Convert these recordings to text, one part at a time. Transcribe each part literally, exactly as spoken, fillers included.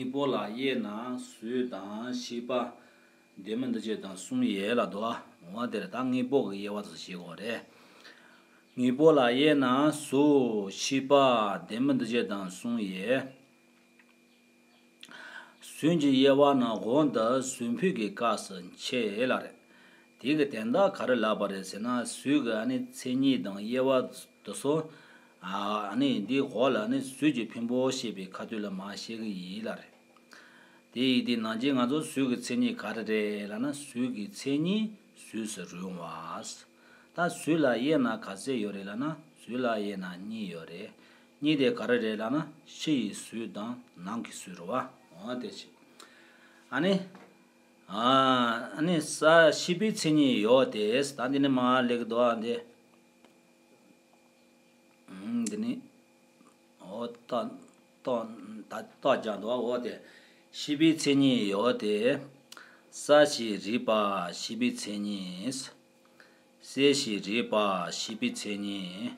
དངོས་པོ་ལ་དབྱེ་ན་གཟུགས་དང་ཤེས་པ་ལྡན་མིན་འདུ་བྱེད་དང་གསུམ་ཡོད་ལབ་འདུག་བ། འོ་དེ་རེད། ད་དངོས་པོ་གི་དབྱེ་བ་དེ་ཚོ་ཤེས་དགོས་རེད། དངོས་པོ་ལ་དབྱེ་ན་གཟུགས་ཤེས་པ་ལྡན་མིན་འདུ་བྱེད་དང་གསུམ་ཡོད། གཟུགས་ཀྱི་དབྱེ་བ་ནི་འོག་ཏུ་གཟུགས་ཕུད་ཀྱི་སྐབས་སུ་འཆད་ལ་རེད། དེ་གི་དོན་དག་ག་རེ་ལབ་པ་རེད་ཟེར་ན། གཟུགས་ཀྱི་ཨ་ནི་མཚན་ཉིད་དང་དབྱེ་བ་དེ་ཚོ། ཨ་ནི་འདི་འོག་ལ་ཨ་ནི་གཟུགས་ཀྱི་ཕུང་པོ་བཤད་པའི་ཁ་ཐུག་ལ་མར་བཤད་གི་ཡིན་ལབ་རེད། དེ་ཡིན་དུས་ནང་བཞིན་ང་ཚོ་གཟུགས་ཀྱི་མཚན་ཉིད་ག་རེ་རེད་ལབ་ན། གཟུགས་ཀྱི་མཚན་ཉིད་གཟུགས་སུ་རུང་བ། ད་གཟུགས་ལ་དབྱེ་ན་ག་ཚད་ཡོད་རེད་ལབ་ན། གཟུགས་ལ་དབྱེ་ན་གཉིས་ཡོད་རེད། གཉིས་དེ་ག་རེ་རེད་ལབ་ན། ཕྱི་ཡི་གཟུགས་དང་ནང་གི་གཟུགས་རེད་བ། འོ་དེ་བྱས། ཨ་ནི། ཨ་ནི་ས་ཤེས་པའི་མཚན་ཉིད་ཡོད་དེ། ད་འདི་ནི་མར་སླེབས་འདུག་ཨ་འདི། འདི་ནི། འོ་ད་ཏོག་ད་ཏོག་ཀྱང་འདུག་འོ་དེ། ཤེས་པའི་མཚན་ཉིད་ཡོད་དེ། ས་ཞེས་རིག་པ་ཤེས་པའི་མཚན་ཉིད། གསལ་ཞེས་རིག་པ་ཤེས་པའི་མཚན་ཉིད།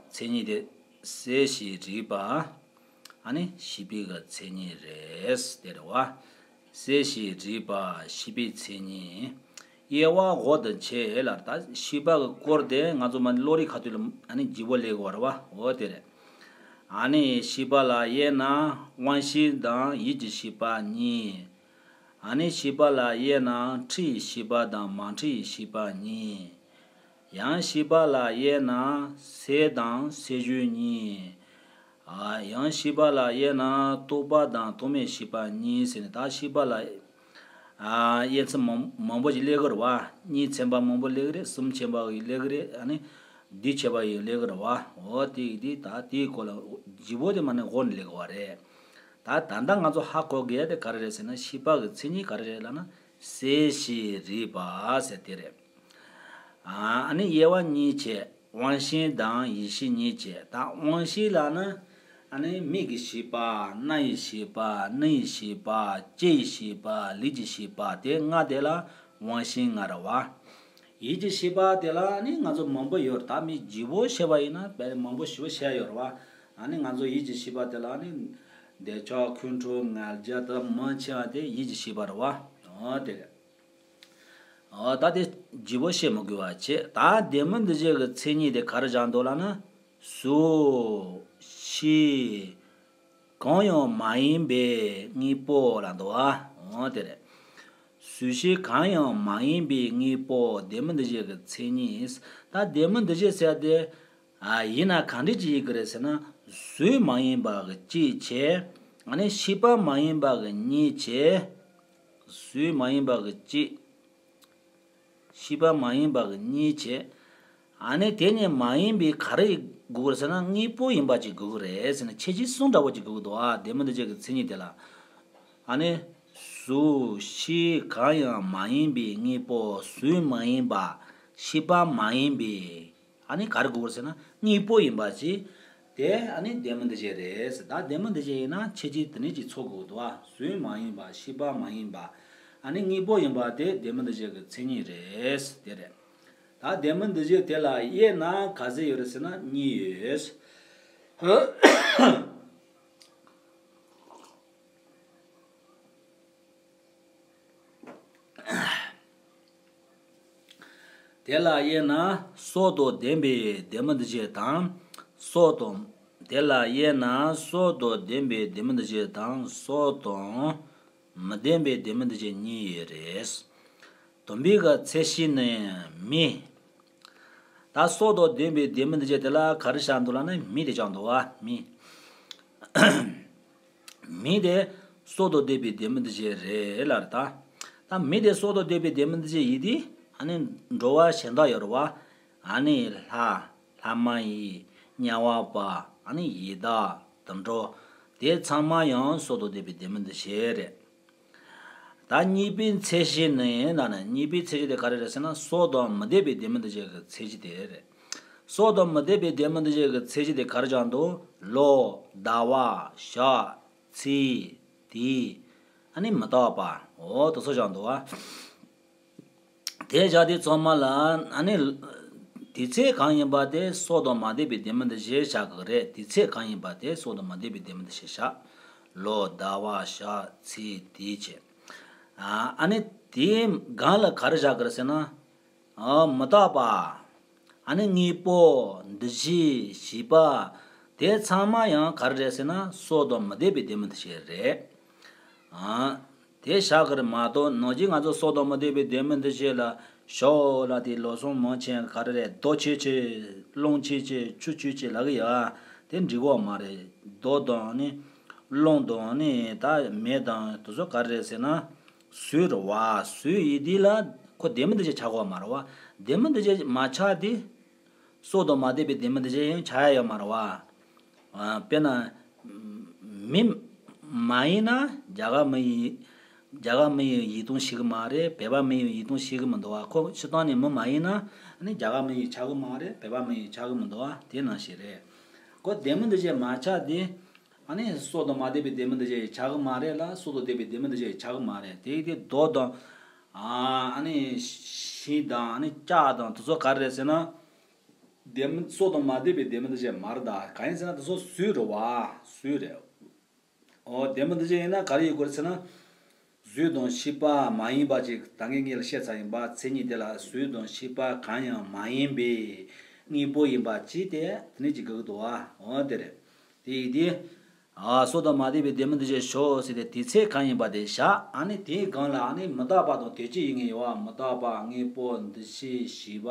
མཚན་ཉིད་དེ་གསལ་ཞེས་རིག་པ། ཨ་ནི་ཤེས་པའི་གི་མཚན་ཉིད་རེད། དེ་རེད་བ། གསལ་ཞེས་རིག་པ་ཤེས་པའི་མཚན་ཉིད། དབྱེ་བ་འོག་ཏུ་འཆད་ལ། ད་ཤེས་པ་གི་སྐོར་དེ་ང་ཚོ་མ་བློ་རིག་ཁ་ཐུག་ལ་ཨ་ནི་ལྗིད་པོ་སླེབས་དགོས་རེད་བ། འོ་དེ་རེད། ཨ་ནི་ཤེས་པ་ལ་དབྱེ་ན་དབང་ཤེས་དང་ཡིད་ཀྱི་ཤེས་པ་གཉིས། ཨ་ནི་ཤེས་པ་ལ་དབྱེ་ན་འཁྲུལ་བའི་ཤེས་པ་དང་མ་འཁྲུལ་བའི་ཤེས་པ་གཉིས། ཡང་ཤེས་པ་ལ་དབྱེ་ན་གསལ་དང་གསལ་བྱེད་གཉིས། ཨ། ཡང་ཤེས་པ་ལ་དབྱེ་ན་རྟོག་པ་དང་རྟོག་མེད་ཤེས་པ་གཉིས་ཟེར་ནས། ད་ཤེས་པ་ལ། ཨ། དབྱེ་མཚམས་མང་མང་པོ་ཞིག་སླེབས་ཀྱི་རེད་བ། གཉིས་ཚན་པ་མང་པོ་སླེབས་ཀྱི་རེད། གསུམ་ཚན་པ་ཡང་སླེབས་ཀྱི་རེད། ཨ་ནི་བསྡུས་ཚན་པ་ཡང་སླེབས་ཀྱི་རེད་བ། འོ་དེ་དེ་ད་དེའི་སྐོར་ལ་ལྗིད་པོ་དེ་མ་ནས་འོག་ནས་སླེབས་དགོས་པ་རེད། ད་ད་ལྟ་ང་ཚོ་ཧ་གོ་དགོས་ཡ་དེ་ག་རེ་རེད་ཟེར་ན། ཤེས་པ་གི་མཚན་ཉིད་ག་རེ་རེད་ལབ་ན། གསལ་ཞེས་རིག་པ་ཟེར་དེ་རེད། ཨ་ནི་དབྱེ་བ་གཉིས་བྱས། དབང་ཤེས་དང་ཡིད་ཤེས་གཉིས་བྱས། ད་དབང་ཤེས་ལབ་ན། ཨ་ནི་མིག་གི་ཤེས་པ། རྣ་ཡི་ཤེས་པ། སྣ་ཡི་ཤེས་པ། ལྕེ་ཡི་ཤེས་པ། ལུས་ཀྱི་ཤེས་པ། དེ་ལྔ་དེ་ལ་དབང་ཤེས་ལྔ་རེད་བ། ཡིད་ཀྱི་ཤེས་པ་དེ་ལ་ནི་ང་ཚོ་མང་པོ་ཡོད་རེད། ད་མི་ལྗིད་པོ་བཤད་པ་ཡིན་ན་དཔེ་མང་པོ་ཞེ་པོ་བཤད་ཡོད་རེད་བ། ཨ་ནི་ང་ཚོ་ཡིད་ཀྱི་ཤེས་པ་དེ་ལ་ནི་འདོད་ཆགས་ཁོང་ཁྲོ་ང་རྒྱལ་དང་མང་ཆེ་བ་དེ་ཡིད་ཀྱི་ཤེས་པ་རེད་བ། འོ་དེ་རེད། འོ་ད་དེ་ལྗིད་པོ་བཤད་མི་དགོས་པ་བྱས། ད་ལྡན་མིན་འདུ་བྱེད་ཀྱི་མཚན་ཉིད་དེ་ག་རེ་བཞག་འདུག་ལབ་ན། གཟུགས་ཤེས་གང་ཡང་མ་ཡིན་པའི་དངོས་པོ་ལབ་འདུག་ཨ། འོ་དེ་རེད། གཟུགས་ཤེས་གང་ཡང་མ་ཡིན་པའི་དངོས་པོ་ལྡན་མིན་འདུ་བྱེད་ཀྱི་མཚན་ཉིད། ད་ལྡན་མིན་འདུ་བྱེད་ཟེར་དེ། ཨ། ཡིན་ན་གང་འདྲ་ཅིག་ཡིན་གྱི་རེད་ཟེར་ན། གཟུགས་མ་ཡིན་པ་གི་གཅིག་བྱས། ཨ་ནི་ཤེས་པ་མ་ཡིན་པ་གི་གཉིས་བྱས། གཟུགས་མ་ཡིན་པ་གི་གཅིག་ཤེས་པ་མ་ཡིན་པ་གི་གཉིས་བྱས། ཨ་ནི་དེ་ནི་མ་ཡིན་པའི་ག་རེ་དགོས་ཀྱི་རེད་ཟེར་ན། དངོས་པོ་ཡིན་པ་ཅིག་དགོས་ཀྱི་རེད་ཟེར་ན། ཁྱད་ཆོས་གསུམ་འདྲ་བོ་ཅིག་དགོས་ཀྱི་འདུག་ཨ། ལྡན་མིན་འདུ་བྱེད་ཀྱི་མཚན་ཉིད་དེ་ལ། ཨ་ནི་གཟུགས་ཤེས་གང་ཡང་མ་ཡིན་པའི་དངོས་པོ། གཟུགས་མ་ཡིན་པ། ཤེས་པ་མ་ཡིན་པའི། ཨ་ནི་ག་རེ་དགོས་ཟེར་ན། དངོས་པོ་ཡིན་པ་ཅིག་དེ་ཨ་ནི་ལྡན་མིན་འདུ་བྱེད་རེད་ཟེར། ད་ལྡན་མིན་འདུ་བྱེད་ཡིན་ན་ཁྱད་ཆོས་དེ་འདྲ་ཅིག་ཚོགས་དགོས་འདུག་ཨ། གཟུགས་མ་ཡིན་པ། ཤེས་པ་མ་ཡིན་པ། ཨ་ནི་དངོས་པོ་ཡིན་པ་དེ་ལྡན་མིན་འདུ་བྱེད་ཀྱི་མཚན་ཉིད་རེད། དེ་རེད། ད་ལྡན་མིན་འདུ་བྱེད་དེ་ལ་དབྱེ་ན་ག་ཚོད་ཡོད་རེད་ཟེར་ན། གཉིས་ཡོད། དེ་ལ་དབྱེ་ན་སྲོག་དང་ལྡན་པའི་ལྡན་མིན་འདུ་བྱེད་དང་། སྲོག་དང་། དེ་ལ་དབྱེ་ན་སྲོག་དང་ལྡན་པའི་ལྡན་མིན་འདུ་བྱེད་དང་། སྲོག་དང་མི་ལྡན་པའི་ལྡན་མིན་འདུ་བྱེད་གཉིས་ཡོད་རེད། དུམ་པའི་གི་ཚད་གཞི་ནི་མི། ད་སྲོག་དང་ལྡན་པའི་ལྡན་མིན་འདུ་བྱེད་དེ་ལ་ག་རེ་བཞག་འདུག་ལབ་ན། མི་དེ་བཞག་འདུག་བ། མི། མི་དེ་སྲོག་དང་ལྡན་པའི་ལྡན་མིན་འདུ་བྱེད་རེད་ལབ་རེད་ད། ད་མི་དེ་སྲོག་དང་ལྡན་པའི་ལྡན་མིན་འདུ་བྱེད་ཡིན་དུས། ཨ་ནི་འགྲོ་བ་གཞན་དག་ཡོད་རེད་བ། ཨ་ནི་ལྷ། ལྷ་མ་ཡིན། དམྱལ་བ་པ། ཨ་ནི་ཡི་དྭགས། དུད་འགྲོ། དེ་ཚང་མ་ཡང་སྲོག་དང་ལྡན་པའི་ལྡན་མིན་འདུ་བྱེད་རེད། ད་གཉིས་པའི་ཚད་གཞི་ནི་ལབ་ན། གཉིས་པའི་ཚད་གཞི་དེ་ག་རེ་རེད་ཟེར་ན། སྲོག་དང་མི་ལྡན་པའི་ལྡན་མིན་འདུ་བྱེད་ཀྱི་ཚད་གཞི་དེ་རེད། སྲོག་དང་མི་ལྡན་པའི་ལྡན་མིན་འདུ་བྱེད་ཀྱི་ཚད་གཞི་དེ་ག་རེ་བཞག་འདུག་ལོ། ཟླ་བ། ཞག་ཚེས། དུས། ཨ་ནི་མི་རྟག་པ། འོ་དེ་ཚོ་བཞག་འདུག་བ། དེ་བཞག་དུས་ཚང་མ་ལ། ཨ་ནི་དུས་ཚོད་གང་ཡིན་པ་དེ་སྲོག་དང་མ་ལྡན་པའི་ལྡན་མིན་འདུ་བྱེད་བཞག་གི་རེད། དུས་ཚོད་གང་ཡིན་པ་དེ་སྲོག་དང་མ་ལྡན་པའི་ལྡན་མིན་འདུ་བྱེད་བཞག་ལོ་ཟླ་བ་ཞག་ཚེས་དེའི་ཆེད། ཨ་ནི་དེའི་སྒང་ལ་ག་རེ་བཞག་གི་རེད་ཟེར་ན། ཨ་མི་རྟག་པ། ཨ་ནི་དངོས་པོ་འདུ་བྱེད་བྱིས་པ། དེ་ཚང་མ་ཡང་ག་རེ་རེད་ཟེར་ན་སྲོག་དང་མི་ལྡན་པའི་ལྡན་མིན་འདུ་བྱེད་རེད། ཨ་དེ་བཞག་གི་རེད་མ་གཏོགས་ནང་བཞིན་ང་ཚོ་སྲོག་དང་མི་ལྡན་པའི་ལྡན་མིན་འདུ་བྱེད་ལ་ཞོག་ལ་དེ་ལོ་སོང་མང་ཆེན་ག་རེ་རེད། རྡོ་ཆེ་ཆེ། རླུང་ཆེ་ཆེ། ཆུ་ཆེ་ཆེ་ལབ་གི་ཡ། དེ་འགྲིག་གོ་མ་རེད། རྡོ་དང་ནི་རླུང་དང་ནི་ད་མེ་དང་དེ་ཚོ་ག་རེ་རེད་ཟེར་ན། ཟོས་རེད་བ། ཟོས་ཡིན་དུས་ལ་ཁོ་ལྡན་མིན་འདུ་བྱེད་ཆགས་གོ་མ་རེད་བ། ལྡན་མིན་འདུ་བྱེད་མ་ཆགས་དུས། སྲོག་དང་མ་ལྡན་པའི་ལྡན་མིན་འདུ་བྱེད་ཡང་ཆགས་ཡ་ཡོད་མ་རེད་བ། ཨ་དཔེར་ན། མི་མ་ཡིན་ན་རྒྱ་གར་མི་ཡི་རྒྱ་གར་མི་ཡི་ཡིད་དུ་ཤེས་གི་མ་རེད། བོད་པ་མི་ཡི་ཡིད་དུ་ཤེས་གི་མི་འདུག་བ། ཁོ་སྤྱིར་བཏང་ནས་མི་མ་ཡིན་ན་ནི་རྒྱ་གར་མི་ཡི་ཆགས་གི་མ་རེད། བོད་པ་མི་ཡི་ཆགས་གི་མི་འདུག་བ། དེ་ནང་བཞིན་རེད། ཁོ་ལྡན་མིན་འདུ་བྱེད་མ་ཆགས་དུས། ཨ་ནི་སྲོག་དང་མ་ལྡན་པའི་ལྡན་མིན་འདུ་བྱེད་ཆགས་གི་མ་རེད་ལ། སྲོག་དང་ལྡན་པའི་ལྡན་མིན་འདུ་བྱེད་ཆགས་གི་མ་རེད། དེ་ཡིན་དུས་རྡོ་དང་། ཨ་ནི་ཤིང་དང་ཨ་ནི་ལྕགས་དང་དེ་ཚོ་ག་རེ་རེད་ཟེར་ན། ལྡན་མིན་སྲོག་དང་མ་ལྡན་པའི་ལྡན་མིན་འདུ་བྱེད་མ་རེད་ད། གང་ཡིན་ཟེར་ན་དེ་ཚོ་ཟོས་རེད་བ། ཟོས་རེད། ཨོ་ལྡན་མིན་འདུ་བྱེད་ཡིན་ན་ག་རེ་ཡོད་དགོས་རེད་ཟེར་ན། ཟོས་དང་ཤེས་པ་མ་ཡིན་པ་ཅིག་ད་ངས་ངེད་ལ་བཤད་ཚར་ཡིན་པ། མཚན་ཉིད་དེ་ལ་ཟོས་དང་ཤེས་པ་གང་ཡང་མ་ཡིན་པའི་དངོས་པོ་ཡིན་པ་ཅིག་དེ་དེ་ནས་ཅིག་དགོས་ཀྱི་འདུག་བ། ཨོ་དེ་རེད། དེ་ཡིན་དུས། ཨ་སྲོག་དང་མ་ལྡན་པའི་ལྡན་མིན་འདུ་བྱེད་ཞོག་ཟེར་ཏེ་དེ་ཚེ་གང་ཡིན་པ་དེ་བཞག་ཨ་ནི་དེའི་སྒང་ལ་ཨ་ནི་མི་རྟག་པ་དང་དོན་སྤྱི་ཡིན་ངེས་ཡོད་བ། མི་རྟག་པ། དངོས་པོ། འདུ་བྱེད། བྱིས་པ།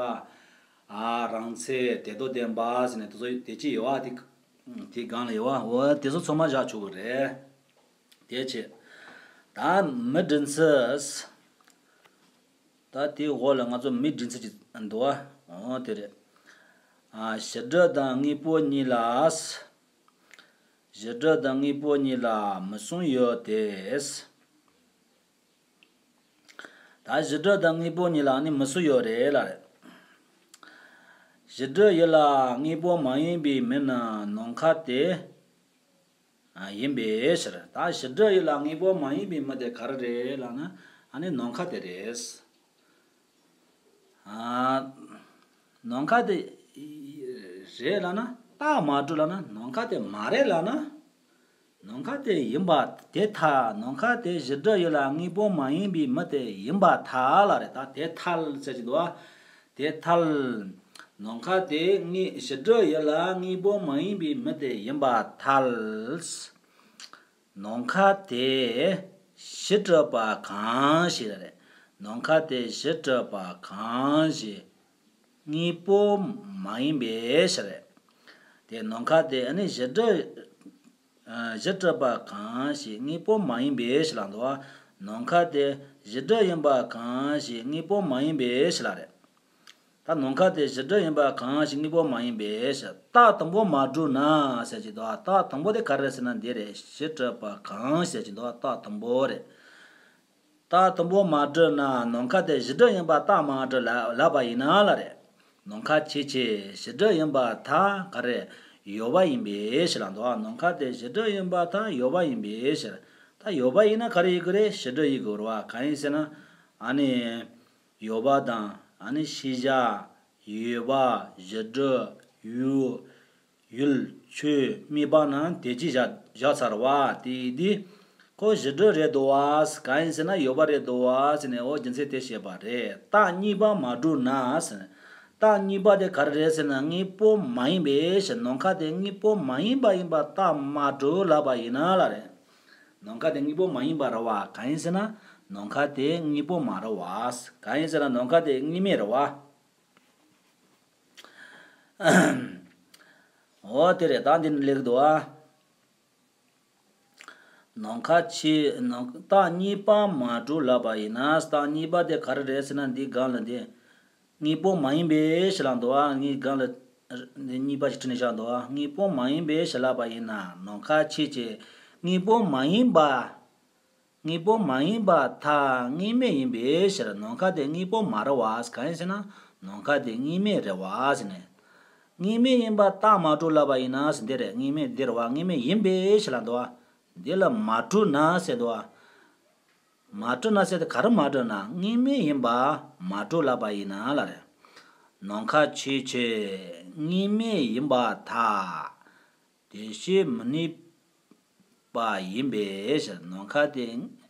ཨ་རང་མཚན། དོན་དམ་བདེན་པ་ཟེར་ནས་དེ་ཚོ་དོན་སྤྱི་ཡོད་བ། དེ་དེའི་སྒང་ལ་ཡོད་བ། འོ་དེ་ཚོ་ཚང་མ་བཞག་ཆོག་གི་རེད། དེ་བྱས། ད་མི་དྲན་ཚུལ། ད་དེའི་འོག་ལ་ང་ཚོ་མི་དྲན་ཚུལ་ཅིག་འདུག་བ། འོ་དེ་རེད། ཨ་བྱེད་སྒྲ་དང་དངོས་པོ་གཉིས་ལ། བྱེད་སྒྲ་དང་དངོས་པོ་གཉིས་ལ་མུ་གསུམ་ཡོད་དེ། ད་བྱེད་སྒྲ་དང་དངོས་པོ་གཉིས་ལ་ནི་མུ་གསུམ་ཡོད་རེད་ལ་རེད། བྱེད་སྒྲ་ཡིན་ལ་དངོས་པོ་མ་ཡིན་པའི་མི་ནི་ནམ་མཁའ་དེ་ཡིན་པའི་ཕྱིར། ད་བྱེད་སྒྲ་ཡིན་ལ་དངོས་པོ་མ་ཡིན་པའི་མི་དེ་ག་རེ་རེད་ལབ་ན། ཨ་ནི་ནམ་མཁའ་དེ་རེད། ཨ། ནམ་མཁའ་དེ་རེད་ལབ་ན། རྟགས་མ་གྲུབ་ལབ་ན། ནམ་མཁའ་དེ་མ་རེད་ལབ་ན། ནམ་མཁའ་དེ་ཡིན་པ་དེ་ཐལ། ནམ་མཁའ་དེ་བྱེད་སྒྲ་ཡིན་ལ་དངོས་པོ་མ་ཡིན་པའི་མི་དེ་ཡིན་པ་ཐལ་ལ་རེད། ད་དེ་ཐལ་ཟེར་གྱི་འདུག་བ། དེ་ཐལ། ནམ་མཁའ་དེ་དངོས་བྱེད་སྒྲ་ཡིན་ལ་དངོས་པོ་མ་ཡིན་པའི་མི་དེ་ཡིན་པ་ཐལ། ནམ་མཁའ་དེ་བྱེད་སྒྲ་པ་གང་ཞིག་རེད། ནམ་མཁའ་དེ་བྱེད་སྒྲ་པ་གང་ཞིག་དངོས་པོ་མ་ཡིན་པའི་ཕྱིར། དེ་ནམ་མཁའ་དེ་ཨ་ནི་བྱེད་སྒྲ། བྱེད་སྒྲ་པ་གང་ཞིག་དངོས་པོ་མ་ཡིན་པའི་ཕྱིར་ལ་འདུག་བ། ནམ་མཁའ་དེ་བྱེད་སྒྲ་ཡིན་པ་གང་ཞིག་དངོས་པོ་མ་ཡིན་པའི་ཕྱིར་ལ་རེད། ད་ནམ་མཁའ་དེ་བྱེད་སྒྲ་ཡིན་པ་གང་ཞིག་དངོས་པོ་མ་ཡིན་པའི་ཕྱིར། རྟགས་དང་པོ་མ་གྲུབ་ན་ཟེར་གྱི་འདུག་རྟགས་དང་པོ་དེ་ག་རེ་རེད་ཟེར་ན་འདི་རེད། བྱེད་སྒྲ་པ་གང་ཟེར་གྱི་འདུག་རྟགས་དང་པོ་རེད། རྟགས་དང་པོ་མ་གྲུབ་ན་ནམ་མཁའ་དེ་བྱེད་སྒྲ་ཡིན་པ་རྟགས་མ་གྲུབ་ལ་ལབ་པ་ཡིན་ན་ལ་རེད། ནམ་མཁའ་ཆོས་ཅན། བྱེད་སྒྲ་ཡིན་པར་ཐལ། ག་རེ། ཡོད་པ་ཡིན་པའི་ཕྱིར་ལ་འདུག་ནམ་མཁའ་དེ་བྱེད་སྒྲ་ཡིན་པར་ཐལ། ཡོད་པ་ཡིན་པའི་ཕྱིར། ད་ཡོད་པ་ཡིན་ན་ག་རེ་ཡིན་དགོས་རེད། བྱེད་སྒྲ་ཡིན་དགོས་རེད་བ། གང་ཡིན་ཟེར་ན། ཨ་ནི། ཡོད་པ་དང་། ཨ་ནི་ཤེས་བྱ། ཡོད་པ། བྱེད་སྒྲ། ཡུལ། ཡུལ། ཆོས། དམིགས་པ་རྣམས་དེ་ཅི་བཞག་བཞག་ཚར་བ་དེ་ཡིན་དུས། ཁོ་བྱེད་སྒྲ་རེད་འདུག་བ། གང་ཡིན་ཟེར་ན་ཡོད་པ་རེད་འདུག་བ་ཟེར་ནས། འོ་རྒྱུ་མཚན་དེ་བཤད་པ་རེད། རྟགས་གཉིས་པ་མ་གྲུབ་ན་ཟེར་ནས། རྟགས་གཉིས་པ་དེ་ག་རེ་རེད་ཟེར་ན། དངོས་པོ་མ་ཡིན་པའི་ཕྱིར། ནམ་མཁའ་དེ་དངོས་པོ་མ་ཡིན་པ་ཡིན་པ་རྟགས་མ་གྲུབ་ལབ་པ་ཡིན་ན་ལ་རེད། ནམ་མཁའ་དེ་དངོས་པོ་མ་ཡིན་པ་རེད་བ། གང་ཡིན་ཟེར་ན། ནམ་མཁའ་དེ་དངོས་པོ་མ་རེད་བ། གང་ཡིན་ཟེར་ན། ནམ་མཁའ་དེ་དངོས་མེད་རེད་བ། འོ་དེ་རེད། ད་འདི་ནི་ལེགས་འདུག་ཨ། ནམ་མཁའ་ཆོས། ནམ། རྟགས་གཉིས་པ་མ་གྲུབ་ལབ་པ་ཡིན་ན། རྟགས་གཉིས་པ་དེ་ག་རེ་རེད་ཟེར་ན། འདི་སྒང་ལ་འདི། དངོས་པོ་མ་ཡིན་པའི་ཕྱིར་ལ་འདུག་ཨ། ངའི་སྒང་ལ་འདི་གཉིས་པ་ཞིག་བྲིས་ནས་བཞག་འདུག་ཨ། དངོས་པོ་མ་ཡིན་པའི་ཕྱིར་ལབ་པ་ཡིན་ན། ནམ་མཁའ་ཆོས་ཅན། དངོས་པོ་མ་ཡིན་པ། དངོས་པོ་མ་ཡིན་པར་ཐལ། དངོས་མེད་ཡིན་པའི་ཕྱིར། ནམ་མཁའ་དེ་དངོས་པོ་མ་རེད་བ། གང་ཡིན་ཟེར་ན། ནམ་མཁའ་དེ་དངོས་མེད་རེད་བ་ཟེར་ནས། དངོས་མེད་ཡིན་པར་རྟགས་མ་གྲུབ་ལབ་པ་ཡིན་ན་ཟེར། འདི་རེད། དངོས་མེད་འདི་རེད་བ། དངོས་མེད་ཡིན་པའི་ཕྱིར་ལ་འདུག་བ། འདི་ལ་མ་གྲུབ་ན་ཟེར་འདུག་བ། མ་གྲུབ་ན་ཟེར་དེ་ག་རེ་མ་གྲུབ་ན། དངོས་མེད་ཡིན་པ་མ་གྲུབ་ལབ་པ་ཡིན་ན་ལ་རེད། ནམ་མཁའ་ཆོས་ཅན། དངོས་མེད་ཡིན་པར་ཐལ། དེ་བཞིན་མི་གནས། པ་ཡིན་པས་ཟེར། ནམ་མཁའ་སྟེ་